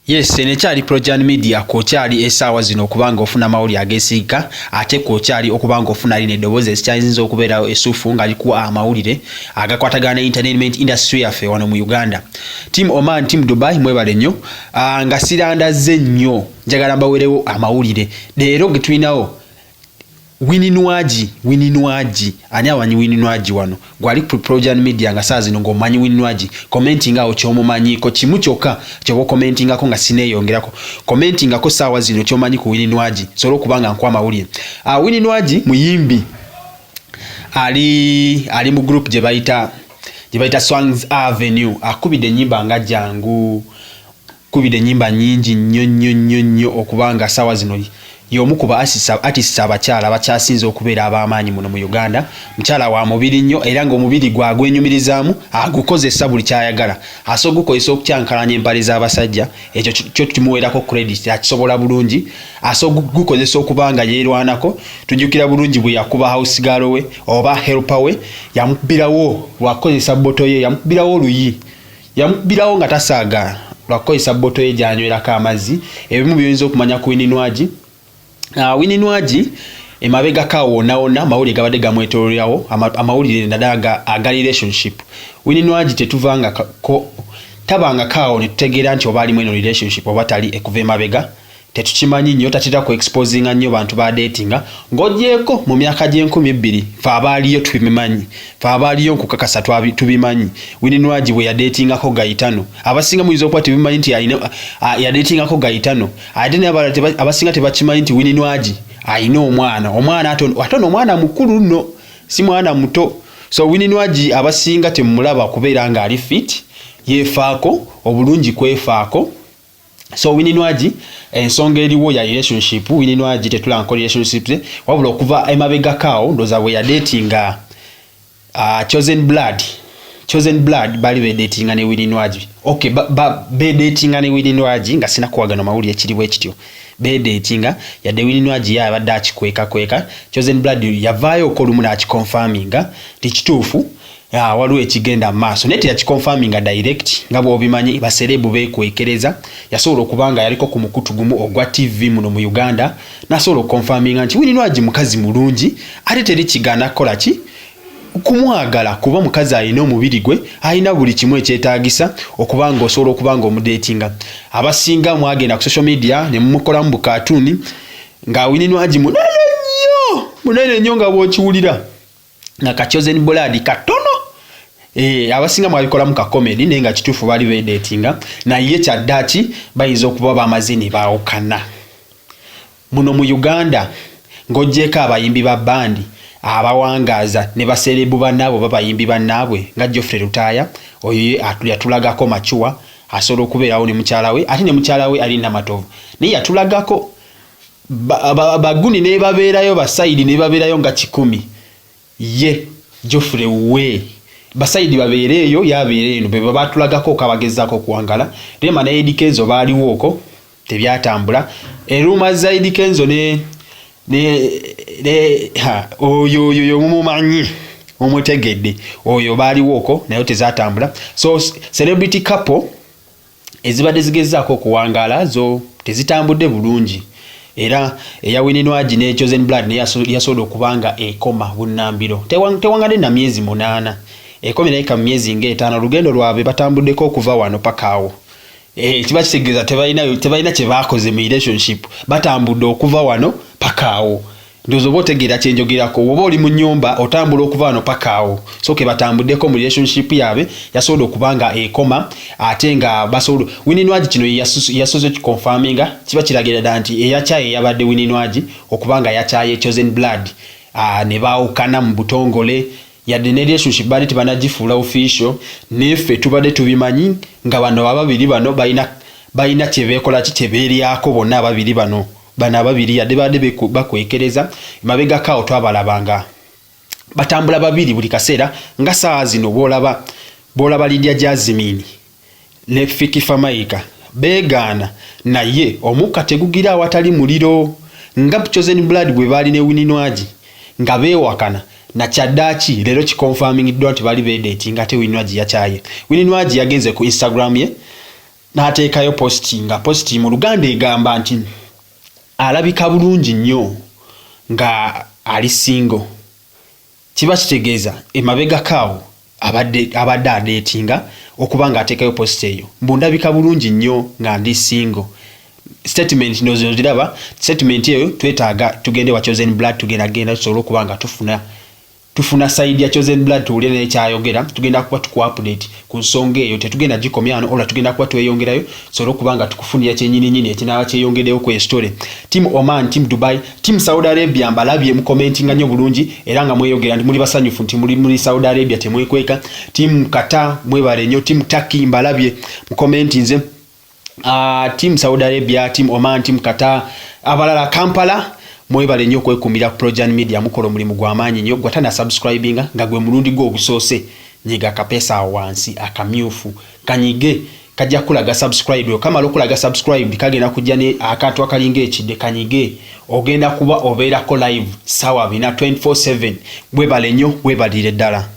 Yes, eno ekyali Projan Media kwokyali esaawa zino okuba nga ofuna amawulire agesigika, ate kwokyali okuba nga ofuna lino eddoboozi ezikyayinza okubeerawo esufu nga likuwa amawulire agakwatagana ne entertainment industry yaffe wano mu Uganda. Team Oman, Team Dubai mwebale nnyo. Nga sirandazze nnyo, njagala mbawerewo amawulire leero getulinawo. Winnie Nwagi, Winnie Nwagi, ani amanyi Winnie Nwagi wano? Gwali ku Projan Media nga saa zino ng'omanyi Winnie Nwagi, commenting awo ky'omumanyiiko kimu kyokka kyoba commentingako nga sineeyongerako. Commentingako saawa zino ky'omanyi ku Winnie Nwagi, sobola okuba nga nkuwa amawulire. Winnie Nwagi muyimbi ali mu group gye bayita Swangz Avenue, akubidde ennyimba nga Jangu, kubidde ennyimba nnyingi nnyo nnyo nnyo nnyo okuba nga saawa zino y'omu ku ba artists abakyala abakyasinze okubeera ab'amaanyi muno mu Uganda. Mukyala wa mubiri nnyo era ng'omubiri gwe agwenyumirizaamu, agukozesa buli ky'ayagala. Asobola ogukozesa okukyankalanya empale z'abasajja, ekyo kyo tumuweerako credit, akisobola bulungi. Asobola ogukozesa okuba nga yeerwanako. Tujjukira bulungi bwe yakuba house girl we oba helper we, yamukubirawo lwakukozesa bottle ye, yamukubirawo oluyi, yamukubirawo nga tasaaga lwakukozesa bottle ye gy'anywerako amazzi. Ebimu byoyinza okumanya ku Winnie Nwagi. Winnie Nwagi emabegako awo wonna wonna amawulire gabadde gamwetoololerawo, amawulire naddala aga relationship. Winnie Nwagi tetuvangako, tabangako awo ne tutegeera nti oba alimu eno relationship oba tali. Ekuva emabega tetukimanyi nnyo, tatera ku exposinga nnyo bantu ba datinga, ng'ogyeko mu myaka gy'enkumi bbiri. Fe abaaliyo tubimanyi, fe abaaliyo nkukakasa tubimanyi. Winnie Nwagi bwe yadeetingako Gaetano, abasinga muyinza okuba tebimanyi nti yadeetingako Gaetano, ate n'abalala abasinga tebakimanyi nti Winnie Nwagi alina omwana, omwana ate ono omwana mukulu nno, si mwana muto. So Winnie Nwagi abasinga temulaba kubeera ng'ali fit, yeefaako obulungi, kwefaako. So Winnie Nwagi, ensonga eriwo ya relationship, Winnie Nwagi tetulanko relationship ze, wabula okuva emabegako awo ndowooza bwe yadeetinga Chosen Blood, Chosen Blood bali bedeetinga ne Winnie Nwagi. Okay, bedeetinga ne Winnie Nwagi nga sinakuwagano mawulire kiri bwe kityo, bedeetinga yadde Winnie Nwagi ye abadde akikwekakweka. Chosen Blood yavaayo oko olumu n'akiconfirminga nti kituufu, waliwo ekigenda mu maaso, naye teyakiconfirminga direct. Nga bw'obimanyi, ba celeb beekwekereza. Yasobola okuba nga yaliko ku mukutu gumu ogwa TV muno mu Uganda, n'asobola okuconfirminga nti Winnie Nwagi mukazi mulungi, ate teri kigaana kukola ki kumwagala, kuba mukazi alina omubiri gwe, alina buli kimu ekyetaagisa okuba nga osobola okuba nga omudeetinga. Abasinga mwagenda ku social media ne mumukolamu bukaatuuni nga Winnie Nwagi munene nnyo, munene nnyo, nga bw'okiwulira nga ka Chosen Blood katono. Abasinga mwabikolamu ka comedy, naye nga kituufu baali bedeetinga. Naye kyaddaaki bayinza okuba bamaze ne baawukana. Muno mu Uganda, ng'oggyeeko abayimbi ba band abawangaaza ne ba celeb bannaabwe oba bayimbi bannaabwe nga Geoffrey Lutaaya, oyo ye yatulagako macuwa, asobola okubeerawo ne mukyala we, ate ne mukyala we ali Namatovu naye yatulagako baguni ne babeerayo, basayidi ne babeerayo nga 100, ye Geoffrey we basayidi babeere eyo, yabeera eno, be batulagako okabagezaako okuwangala. Rema ne Eddy Kenzo baaliwo okwo, tebyatambula. Eruma za Eddy Kenzo ne ha, oyo oyo yo mumumanyi, mumutegedde oyo, baaliwo okwo naye tezatambula. So celebrity couple ezibadde zigezaako okuwangaala zo tezitambudde bulungi, era eya Winnie Nwagi ne Chosen Blood naye yasobola okuba nga ekoma bunnambiro. Tewangadde na myezi 8, ekomye naye ka myezi nga 5. Olugendo lwabwe batambuddeko okuva wano paka awo. Kiba kitegeeza tebalina kye baakoze mu relationship, batambudde okuva wano paka awo. Ndowooza oba otegeera kyenjogerako. Woba oli mu nnyumba otambula okuva wano paka awo. So ke batambuddeko mu relationship yaabwe yasobola okuba nga ekoma, ate nga basobola. Winnie Nwagi kino yasoze kiconfirminga, kiba kiragira ddala nti eyakyaye eyabadde Winnie Nwagi okuba nga yakyaye Chosen Blood, ne baawukana mu butongole, yadde ne relationship baali tebanagifuula official, neffe tubadde tubimanyi nga bano ababiri bano balina kyebeekola ki kyebeeryako bonna ababiri bano. Bano ababiri yadde badde bakwekereza emabegako awo, twabalabanga batambula babiri buli kaseera, nga saawa zino bwolaba Lydia Jazmine ne Fik Fameica beegaana, naye omukka tegugira awatali muliro, nga Chosen Blood bwe baali ne Winnie Nwagi nga beewakana. Nakyaddaaki leero kiconfirmingiddwa nti baali beedeetinga, ate Winnie Nwagi yakyaye. Winnie Nwagi yagenze ku Instagram ye. N'ateekayo post, nga post mu Luganda egamba nti alabika bulungi nnyo nga ali single. Kiba kitegeeza emabegako awo abadde adeetinga okuba ng'ateekayo post eyo, mbu ndabika bulungi nnyo nga ndi single. Statement ndowooza oziraba. Statement eyo twetaaga tugende wa Chosen Blood. Tugenda genda tusobole okuba nga tufuna side ya Chosen Blood, tuwulire naye kyayogera. Tugenda kuba tuku update ku nsonga eyo, tetugenda gikomya wano olwa tugenda kuba tweyongerayo tusobole okuba nga tukufunira kyenyininyini ekinaaba kyeyongeddeyo ku story. Team Oman, team Dubai, team Saudi Arabia, mbalabye mukomentinga nnyo bulungi era nga mweyogera nti muli basanyufu nti muli Saudi Arabia, temwekweka. Team Qatar, mwebale nnyo. Team Turkey, mbalabye mukomentinze. Team Saudi Arabia, team Oman, team Qatar, abalala Kampala, mwebale nnyo okwekumira ku Projan Media. Mukola omulimu gw'amaanyi nnyo. Gwatana subscribinga nga gwe mulundi gwo ogusoose, nyiga akapeesa awo wansi akamyufu, kanyige, kajja kulaga subscribe. Okamala okulaga subscribe, kagenda kujja ne akantu akalinga ekidde, kanyige, ogenda kuba obeerako live sawa 4 24/7. Bwebale nnyo, webalire ddala.